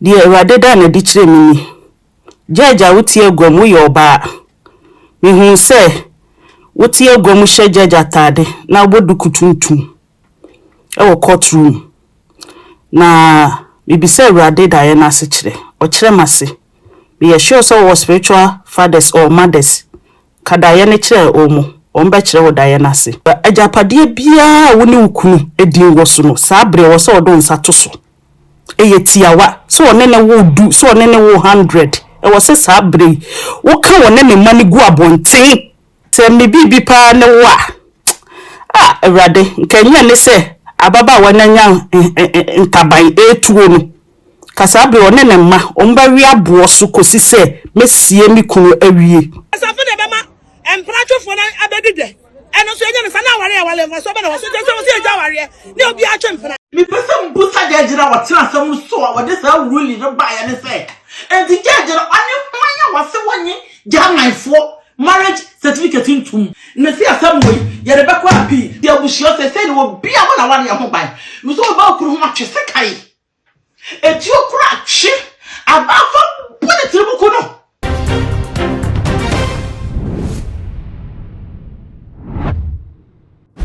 Deɛ Awurade daa no adi kyerɛɛ me ni, Judge a wote agua mu, woyɛ ɔbaa. Mehuu sɛ wote agua mu hyɛ judge ataade na wobɔ duku tuntum wɔ court room. Na mebisa Awurade daeɛ no ase kyerɛ. Ɔkyerɛ m'ase. Meyɛ sure sɛ wowɔ spiritual fathers or mothers. Ka daeɛ no kyerɛ wɔn. Wɔbɛkyerɛ wo daeɛ no ase. Agyapadeɛ biara a wo ne wo kunu din wɔ so no, saa berɛ ɛwɔ sɛ wɔde wo nsa to so. Ɛyɛ tiawa, sɛ ɔne ne wo du, sɛ ɔne ne wo hundred, ɛwɔ sɛ saa berɛ yi woka ɔne ne mma no gu abɔnten. Sɛ me biribi paa ne wo a, ah Awurade, nka ɛnyɛ ne sɛ ababaawa no anya ntaban retuo no, nka saa berɛ yi ɔne ne mma wɔbɛwe aboɔ so kɔsi sɛ mɛsie me kunu awie. Asafo na ɛbɛma Mpratwefoɔ no abɛdi dɛ. Ɛno nso yɛnyɛ no saa na awareɛ awale mfasoɔ bɛ na wɔ so nti ɛsɛ wɔ sɛ yɛgya awareɛ ne obiara twe mpena. Mepɛ sɛ mbusa judge no a ɔtena asɛm no so a ɔde saa ruling no baeɛ no sɛ, enti judge no ɔne hwan a wɔse wɔnye Germanfoɔ marriage certificate ntom? Mese asɛm wei yɛde bɛkɔ appeal. Nti abusua seesei no obiara bɔ n'awareɛ ho ban. Mese ɔbaa kunu ho atwe sekan. Etuo koro atwe abaa fa bɔ ne tirim ku no.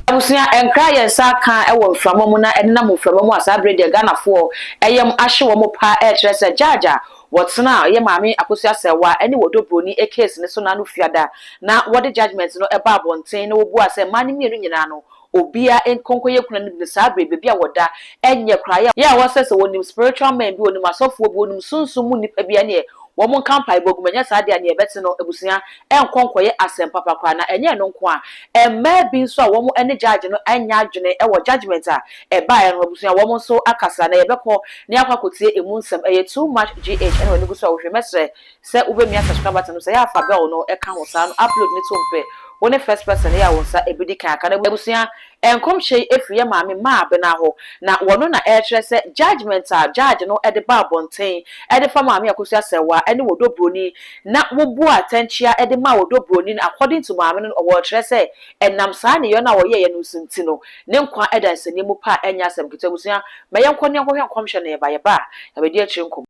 Abusua, nkra a yɛn nsa aka wɔ mframa mu na ɛnenam mframa mu a saa bere deɛ Ghanafoɔ yam ahye wɔn paa ɛrekyerɛ sɛ judge a wɔtenaa yɛ maame Akosua Serwaa ne Wɔdɔ Broni case no so n'ano fiada na wɔde judgement no baa abɔnten na wɔbuaa sɛ mmaa no mmienu nyinaa no Obia nkɔnkɔyɛ kuna no bi no saa bere baabi a wɔda nyɛ koraa yɛ a wɔsɛ sɛ wɔnim spiritual men bi wɔnim asɔfoɔ bi wɔnim sunsum mu nnipa bi ɛneɛ wɔn nka mpaebɔ gu mu ɛnyɛ saa deɛ a neɛ ɛbɛte no abusua ɛnkɔ nkɔyɛ asɛm papa koraa na ɛnyɛ ɛno nko a mmaa bi nso a wɔn ɛne judge no ɛnyɛ adwene ɛwɔ judgement a ɛbaeɛ no abusua wɔn nso akasa na yɛbɛkɔ na yɛakɔ akɔtie ɛmu nsɛm ɛyɛ too much GH ɛna w'ani gu so a wohwɛ mɛsrɛ Sɛ wobɛmia subscribe button no sɛ yɛ a fa bell no ka ho saa no upload no to mpɛ wo ne first person yɛ a wo nsa ɛbɛdi kan aka no abusua nkɔmhyɛ yi ɛfiri yɛ maame Maa Abena hɔ na wɔno na ɛrekyerɛ sɛ judgement a judge no de ba abɔnten de fa maame Akosua Serwaa ɛne Wɔdɔ Broni na wɔbuu atɛnkyea de maa Wɔdɔ Broni no according to maame no wɔrekyerɛ sɛ ɛnam saa nneyɔɛ no a wɔyɛeɛ no nso nti no ne nkwa da nsɛnniɛ mu paa ɛnyɛ asɛm ketewa abusua ma yɛnkɔ ne yɛnkɔhwɛ nkɔmhyɛ no yɛba yɛba a yɛabɛdi akyire nkɔmmɔ.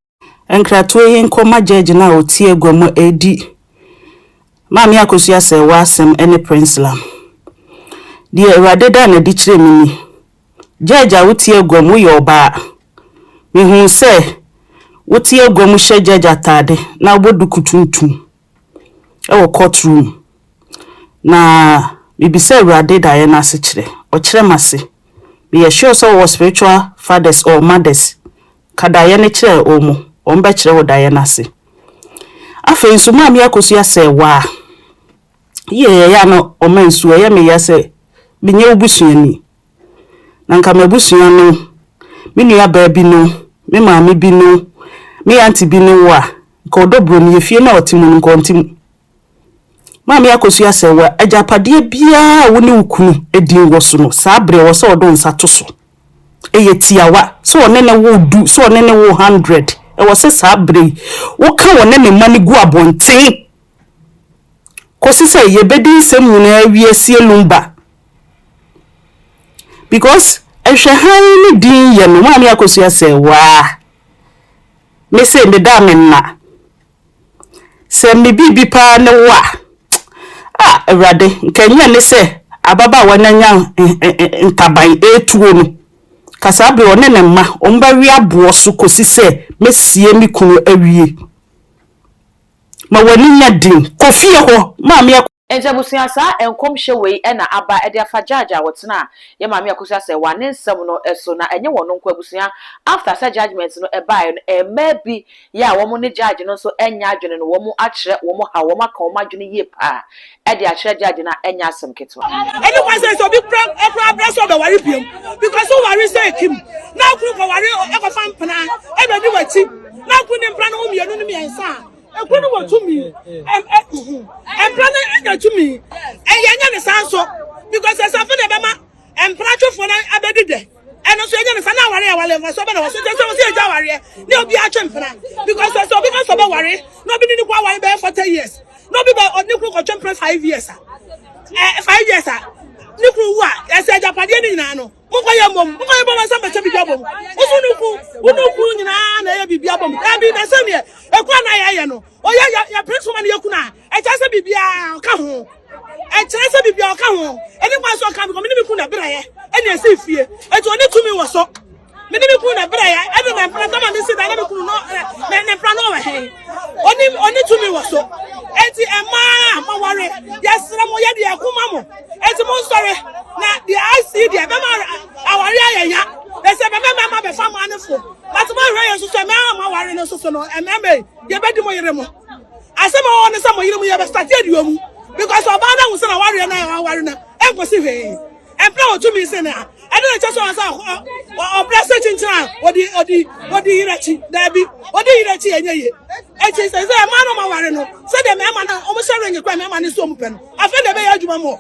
Nkratoɔ yi nkɔma judge no a ɔte agua mu redi Maame Akosua Serwaa asɛm ne Prince Lam. Deɛ Awurade daa no adi kyerɛɛ me ni, Judge a wote agua mu, woyɛ ɔbaa. Mehuu sɛ wote agua mu hyɛ judge ataade na wobɔ duku tuntum wɔ court room. Na mebisa Awurade daeɛ no ase kyerɛ. Ɔkyerɛ m'ase. Meyɛ sure sɛ wowɔ spiritual fathers or mothers Ka daeɛ no kyerɛ wɔn, wɔbɛkyerɛ wo daeɛ no ase. Afei nso Maame Akosua sɛ waa, yie ɛyɛ a na ɔma nsuo, ɛyɛ me ya sɛ menyɛ wo busuani. Na nka m'abusua no, me nua baa bi no, me maame bi no, me aunty bi ne wo a, nka ɔdɔ broni, efie no a ɔte mu no nka ɔnte mu. Maame Akosua sɛ wa, agyapadeɛ biara a wo ne wo kunu din wɔ so no, saa berɛ ɛwɔ sɛ ɔde wo nsa to so. Ɛyɛ tiawa, sɛ ɔne ne wo du, sɛ ɔne ne wo hundred, ɛwɔ sɛ saa berɛ yi woka ɔne ne mma no gu abɔnten kɔsi sɛ yɛbɛdi nsɛm nyinaa awie asie Lumba. Because nhwɛ hann ne din yɛ no, Maame Akosua sɛ waa, me se meda a menna. Sɛ me biribi paa ne wo a, ah Awurade, nka ɛnyɛ ne sɛ ababaawa no anya ntaban retuo no, nka saa bere ɔne ne mma wɔbɛwe aboɔ so kɔsi sɛ mɛsie me kunu awie. Ma w'ani nya din. Kɔ fie hɔ, maame. Enti abusua saa nkɔmhyɛ wei na aba de afa judge a ɔtenaa yɛ maame Akosua Serwaa ne nsɛm no so na ɛnyɛ wɔn nko abusua after sɛ judgement no baeɛ no mmaa bi yɛ a wɔn ne judge no nso nyɛ adwene no wɔn akyerɛ wɔn haw wɔn aka wɔn adwene yie paa de akyerɛ judge no a ɛnyɛ asɛm ketewa. Ɛne kwan sɛ sɛ obi kura kura brɛ sɛ ɔbɛware biom because woware sɛ ekim na okunu kɔware ɛkɔfa mpena ɛbɛdi w'akyi na okunu ne mpena no ho mmienu ne mmiɛnsa a Ekuro no wɔ tumi. Mpra no anya tumi. Ɛyɛ nyɛ ne saa nso because ɛsafo na ɛbɛma mpra twefo no abɛdi dɛ. Ɛno nso ɛnyɛ ne saa na aware awale mfasoɔ bɛ na wɔ so nti sɛ wɔsi agya awareɛ ne obi atwe mpena because sɛ obi ka sɛ ɔbɛware na obi ne ne kɔ aware bɛyɛ 40 years na obi bɛ ɔne kuro kɔtwe mpena 5 years a 5 years a. ne kunu wu a, ɛsɛ agyapadeɛ no nyinaa no, monkɔyɛ mmom, monkɔyɛ mmom ansa mbɛkyɛ biribi abom. Woso ne kunu, wo ne kunu nyinaa na ɛyɛ biribi abom. Dabi, na sɛdeɛ ɛkwan na yɛyɛ no, ɔyɛ yɛ yɛpere so ma no yɛ kunu a, ɛkyerɛ sɛ biribiara ɔka ho. Ɛkyerɛ sɛ biribiara ɔka ho. Ɛne kwan so ɔka because me ne me kunu na ɛbrɛeɛ ɛne ɛsii fie. Enti ɔne tumi wɔ so. Me ne me kunu na ɛbrɛeɛ ɛne na mpena tama me si da na me kunu no ne ne mpena no ɔwɔ he. Ɔne ɔne tumi wɔ so. Enti ɛmaa a maware yɛsrɛ mo yɛ deɛ ɛko ma mo. Enti mo nsɔre na deɛ asi deɛ bɛma aware ayɛ ya. Ɛsɛ bɛma mɛma bɛfa mo anefo. But mo ahwɛ yɛn nso so ɛmaa a maware no nso so no ɛmɛɛmɛ yi yɛbɛdi mo yere mo. Asɛm a ɔwɔ ne sɛ mo yere mo yɛ bɛstate adi wɔn mu because ɔbaa no ahu sɛ na wareɛ no a waware no ɛnkɔsi hwee. Ɛmpɛ wɔ tumi sen a ɛne na kyɛ sɛ ɔsɛ ɔbrɛ sɛ kyinkyin a ɔdi ɔdi ɔdi yere akyi daabi ɔdi yere akyi ɛnyɛ yie. Eti sɛ sɛ ɛmaa no ma ware no sɛdeɛ mmarima no wɔn hyɛ ring kora mmarima no so wɔn pɛ no afei na ɛbɛyɛ adwuma mɔ.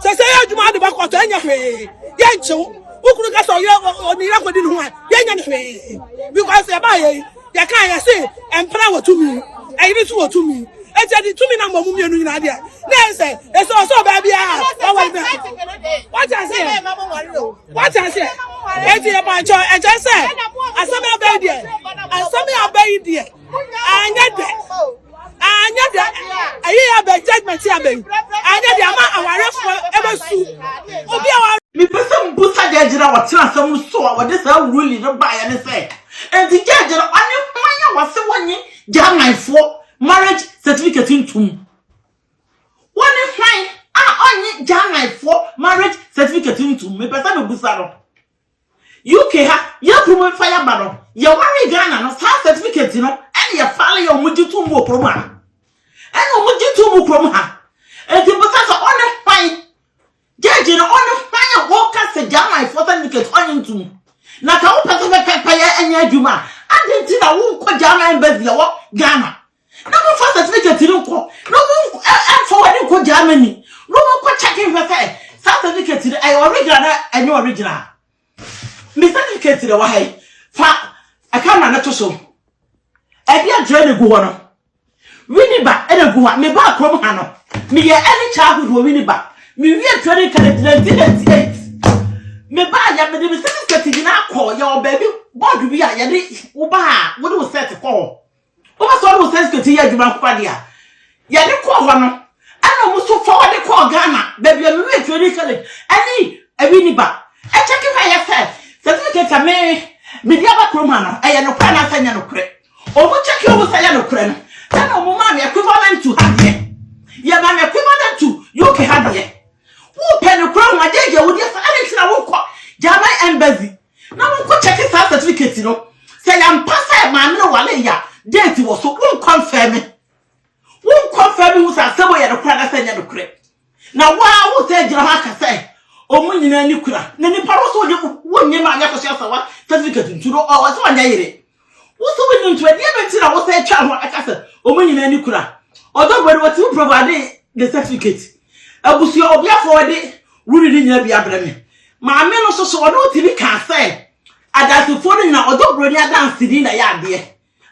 Sɛ sɛ yɛ adwuma ade bɛkɔ tɔ ɛnyɛ hwee yɛnkyew wo kunu ka sɛ ɔyɛ ɔne yere akɔdi ne ho a yɛnyɛ ne hwee because ɛbaa yɛ yi yɛka yɛ se mpena wɔ tumi ɛyere nso wɔ tumi eti ɛde tumi na mmɔmu mmienu nyinaa deɛ na ɛyɛ sɛ ɛsɛ ɔsɛ ɔbaa biara ɔwɔ ibɛ wate aseɛ wate aseɛ eti yɛ pankyɛ ɛkyɛ sɛ asɛm abɛyi deɛ asɛm abɛyi deɛ anyɛ dɛ. Anyɛ dɛ ɛyi yɛ abɛ judgement yɛ abɛ yi anyɛ dɛ ama awarefoɔ ɛbɛsu obi a wa. Mepɛ sɛ mbusa judge no a ɔtena asɛm no so a ɔde saa ruling no baeɛ no sɛ, enti judge no ɔne hwan a wɔse wɔnye Germanfoɔ marriage certificate ntom? Wɔne hwan a ɔnye Germanfoɔ marriage certificate ntom? Mepɛ sɛ mebusa no. UK ha, yɛn kurom mfa yɛaba no, yɛwaree Ghana no, saa certificate no ɛna yɛfale yɛ wɔn gye tom wɔ kurom ha. Ɛna wɔn gye tom wɔ kurom ha. Enti bisa sɛ ɔne hwan? Judge no ɔne hwan a wɔka sɛ Germanfoɔ certificate ɔnye ntom? Na ka wopɛ sɛ pɛpɛpɛyɛ ɛnyɛ adwuma a, adɛn nti na wonkɔ German embassy ɛwɔ Ghana? Na momfa certificate no nkɔ na wɔn ɛmfa wɔn nkɔ Germany na wɔn nkɔ check nhwɛ sɛ saa certificate no ɛyɛ original na ɛnyɛ original. Me certificate na ɛwɔ ha yi fa camera no to so ɛde addrɛ na egu hɔ no Winneba ɛna egu hɔ a mebaa kurom ha no meyɛ early childhood wɔ Winneba mewie training college 1988 mebaa yɛ mede me certificate nyinaa kɔ yɛwɔ baabi board bi a yɛde wo ba a wode wo cert kɔ hɔ Wopɛ sɛ ɔde wo certificate yɛ adwuma nko adeɛ a, yɛde kɔɔ hɔ no, ɛna ɔmo nso forward kɔɔ Ghana, baabi a mewie training college, ɛne Winneba. Ɛkyɛke hwɛ yɛ sɛ certificate a me mede aba kurom ha no, ɛyɛ nokorɛ anaasɛ ɛnyɛ nokorɛ. Ɔmo kyɛke ɔmo sɛ ɛyɛ nokorɛ no, ɛna ɔmo maa me equivalent to ha deɛ. Yɛmaa me equivalent to UK ha deɛ. Wopɛ nokorɛ ho adeɛ yɛ wo deɛ sɛ ɛne nti na wokɔ German embassy Na mo nkɔ kyɛke saa certificate no sɛ yampa sɛ maame no wale ya date wɔ so wo nkɔ nfɛɛ me wo nkɔ nfɛɛ me hu sɛ asɛm wɔ yɛ nokorɛ anasɛ nyɛ nokorɛ na waa wo sɛ gyina hɔ aka sɛ ɔmo nyinaa ni kura na nipa no so wonye wonye maame akɔso asawa certificate ntu no ɔwɔ sɛ ɔnyɛ yere wo so wonye ntu ɛdeɛ bɛ nti na wo sɛ atwa ho aka sɛ ɔmo nyinaa ni kura ɔdɔ bɔ no wɔtumi provide the certificate abusua obiafoɔ de wuri ne nyinaa bi abrɛ me Maame no nso so, ɔno tumi kaa sɛ adansefoɔ no nyinaa ɔdɔ buroni adanseni na ɛyɛ adeɛ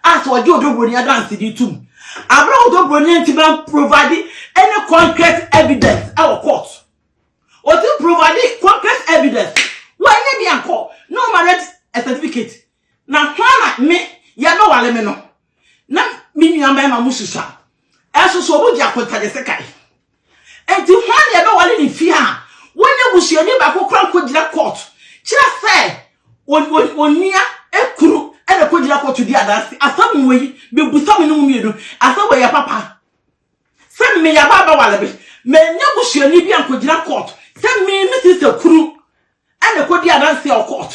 a sɛ ɔgye ɔdɔ buroni adanseni tom. Abere a ɔdɔ buroni antumi amprovide any concrete evidence ɛwɔ court. Ɔtumi provide concrete evidence. Wɔnyɛ bi ankɔ no marriage certificate. Na hwan na me yɛbɛwale me no na me nua mmarima mo susua ɛnso so ɔmo gye akontagye sekan. Enti hwan na ɛbɛware ne fie a wɔnyɛ busuani baako koraa nkɔgyina court kyerɛ sɛ onua kunu na ɛkɔgyina court di adanse? Asɛm wei mebusa me ne mo mmienu, asɛm wei yɛ papa? Sɛ me yaba abɛware me, manya busuani bi ankɔgyina court sɛ me me sister kunu ɛna ɛkɔdi adanse wɔ court.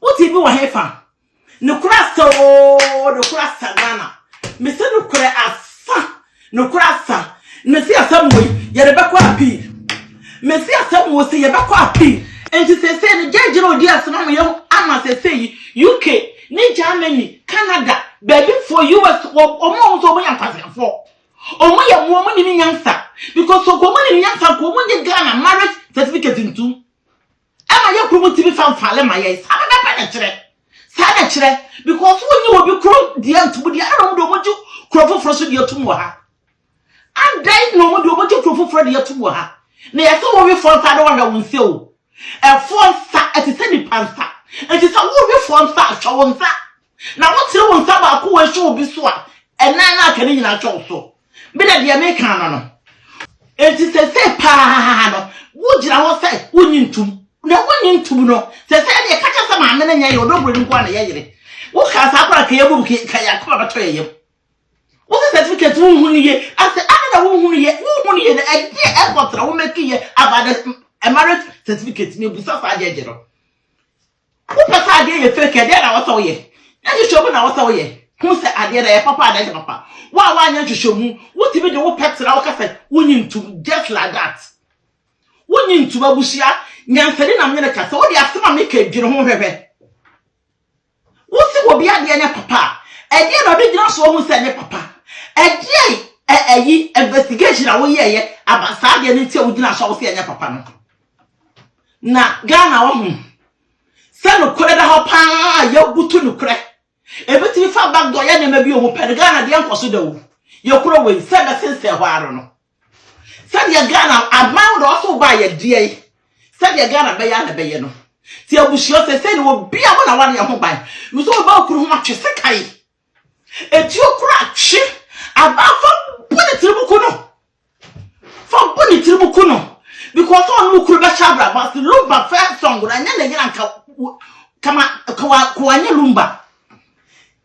Wote bi wɔ hefa? Nokorɛ asa oo nokorɛ asa Ghana mese nokorɛ asa nokorɛ asa mese asɛm wei yɛde bɛkɔ appeal mese asɛm wei sɛ yɛbɛkɔ appeal nti seesei no judge no ɔdi asɛm ama yɛhu ama seesei yi UK ne Germany Canada baabi foɔ US wɔn a wɔn nso wɔn yɛ nkwaseafoɔ wɔn yɛ mmoa wɔn nim nyansa because wɔn nim nyansa nko wɔn nye Ghana marriage certificate ntum. Ɛma yɛ kurom tumi fa mfale ma yɛn. Saa pɛpɛpɛ na ɛkyerɛ. Saa na ɛkyerɛ. Because wonyi obi kuro deɛ ntom deɛ, ɛna wɔn de wɔn gye kuro foforɔ so deɛ tom wɔ ha. Adɛn na wɔn de wɔn gye kuro foforɔ deɛ tom wɔ ha? Na yɛsɛ wowe foɔ nsa na wɔhwɛ wo nsa o. Ɛfoɔ nsa ɛte sɛ nipa nsa. Nti sɛ wowe foɔ nsa a, hwɛ wo nsa. Na wotene wo nsa baako wɔ ɛhwɛ obi so a, ɛnan no aka ne nyinaa hwɛ wo so. Me de deɛ meka no no. Enti sesei paa no, wogyina hɔ sɛ wonnye ntom. Na wonnye ntom no, sesei deɛ ka kyerɛ sɛ maame no nyɛ yere, ɔdɔ buroni nko ara na ɛyɛ yere. Wokaa saa koraa ka yɛbom ka yɛn akoma bɛtɔ yɛn yam. Wo sɛ certificate wonhu no yie, asɛ adɛn na wonhu no yie, wonhu no yie no ɛdeɛ effort na wo make yɛ about the marriage certificate, mebusa saa gyɛgye no. Wopɛ sɛ adeɛ yɛ fake a, ɛdeɛn na ɛwɔ sɛ woyɛ? Nyɛ nhwehwɛmu na ɛwɔ sɛ woyɛ. Hu sɛ adeɛ no ɛyɛ papa anaa ɛnyɛ papa. Wo a woanyɛ nhwehwɛmu, wotumi de wo pɛ tra woka sɛ wonyi ntom just like that. Wonyi ntom abusua, nyansani na mene kasa, wode asɛm a meka yi dwene ho hwɛhwɛ. Wose obi adeɛ nyɛ papa a, ɛdeɛn na ɔde gyina so ahu sɛ ɛnyɛ papa? Ɛdeɛn ɛ ɛyi investigation a woyɛɛyɛ aba saa adeɛ no nti a wogyina so a wose ɛnyɛ papa no? Na Ghana wahu sɛ nokorɛ da hɔ paa a yɛbutu nokorɛ. Ebitumi fa back door yɛ nneɛma bi a wɔn pɛ no Ghana deɛ nkɔ so da o. Yɛ kuro wei sɛ ɛbɛsensɛn hɔ ara no. Sɛdeɛ Ghana aban wo deɛ ɔso ba yɛ deɛ yi sɛdeɛ Ghana bɛyɛ a na ɛbɛyɛ no. Ti abusua sɛsɛ no obi a mo na wadeɛ ho ban. Nso ɔba okunu ho atwe sekan. Etuo koro atwe abaa fa bɔ ne tiri mu ku no. Fa bɔ ne tirim ku no because ɔne wo kunu bɛhyɛ abrabɔ ase lumba first song no ɛnyɛ ne yere anka kama kawa kawanyɛ lumba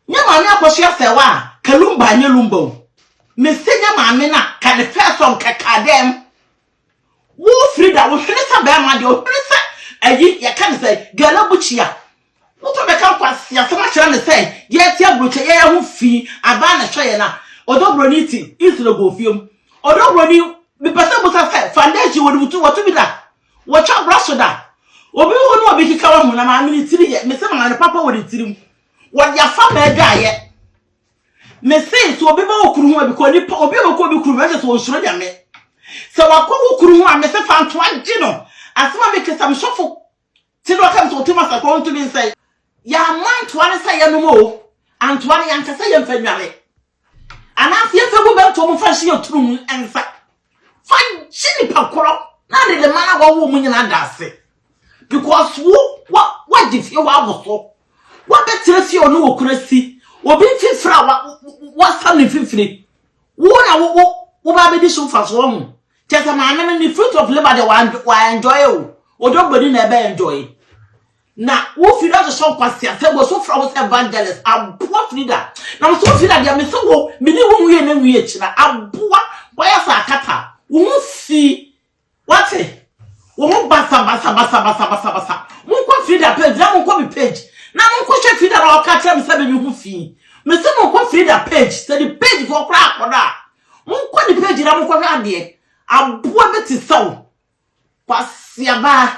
nyɛ maame akɔso asɛwa a ka lumba anyɛ lumba o mese nyɛ maame na ka ne first song kɛka dɛm wo Frida wo hwene sɛ bɛrima deɛ ohwene sɛ ayi yɛka ne sɛ gala bukyia Wotɔ bɛka nkwaseasɛm akyerɛ me sɛ yɛte aburokyɛ yɛyɛ ho fi abaa na ɛhwɛ yɛn a ɔdɔ buroni te Israel go fie mu ɔdɔ buroni mepɛ sɛ busa sɛ foundation wɔde wutu wɔto bi da wɔtwa abura so da obi wo ne obi keka wahu na maame ne tiri yɛ mese maame no papa wɔ ne tirim wɔde afa ma adwaayɛ mese sɛ obi bɛ wo kuru ho a bikɔ nipa obi a bɛkɔ obi kuru ho ɛsɛ sɛ ɔnsuro nyame sɛ wakɔ wo kuru ho a mese fa ntoa gye no asɛm a mekesa mesɔfo Ti na ɔka sɛ ɔte masa kɔ ntumi nsɛe. Yɛamma ntoa no sɛ yɛnom o, antoa no yɛanka sɛ yɛmfa nnware. Anaasɛ yɛmfa gu bɛntoɔ mu mfa nhyɛ yɛn tunu mu nsa. Fa gye nipa korɔ na ne ne mma no a wɔwɔ mu nyinaa da ase. Because wo, wa, wagye fie hɔ abɔ so. Wabɛtena fie ɔne wɔ kura si. Obi mfimfiri a wa, wasam ne mfimfini. Wo na wo, wo, wo ba bɛdi so mfasoɔ ho. Kyɛ sɛ maame no ne fruit of labour deɛ wa enjoy o. Odo gbani na ɛbɛ enjoy. Na wo firi asosɔ nkwasi asɛm wɔ so fra wo sɛ evangelist aboa Frida. Na wo so Frida deɛ me se wo me ne wo nwie na nwie kyina aboa wayɛ sɛ akata wo ho fi wate wo ho basa basa basa basa basa basa. Monkɔ Frida page na monkɔ me page na monkɔ hwɛ Frida na ɔka kyerɛ me sɛ me me ho fi. Me se monkɔ Frida page sɛ ne page fo koraa akɔdɔ a Monkɔ ne page na monkɔhwɛ adeɛ. Aboa bi te sɛ wo. Kwasiabaa.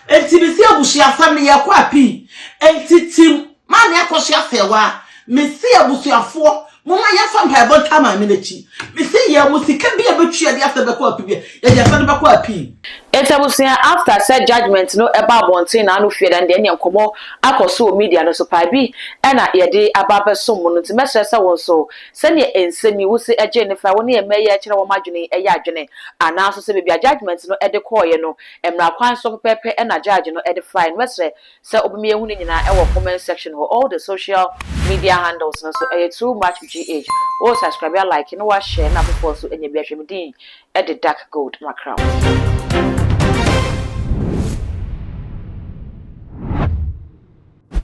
Enti mesi abusuasɛm no yɛkɔ apii. Enti tim maame akɔso asɛwa. Mesi abusuafoɔ momma yɛmfa mpaebɔ ntaa maame no akyi. Mesi yɛn mo sika bi a ɛbɛtua de asɛm bɛkɔ apii bi a yɛde asɛm no bɛkɔ apii. Enti abusua after sɛ judgement no ɛba abɔnten na ano fiada no deɛ ɛneɛ nkɔmɔ akɔ so wɔ media no so paa bi ɛna yɛde aba abɛsom mo no nti mɛsrɛ sɛ wo nso Sɛdeɛ nsɛm yi, wose ɛgyee ne fa, wo ne mmaa yi a ɛkyerɛ wɔn adwene yi yɛ adwene, anaa nso sɛ baabi a judgement no de kɔeɛ no, mmara kwan so pɛpɛɛpɛ na judge no de faeɛ no, mɛsrɛ sɛ wobɛma yɛahu ne nyinaa wɔ comment section hɔ. All the social media handles no nso ɛyɛ too much GH. Wo subscribe a like na wa share na afoforɔ nso anya bi ahwɛ. Me din de Dark Gold Mackerel.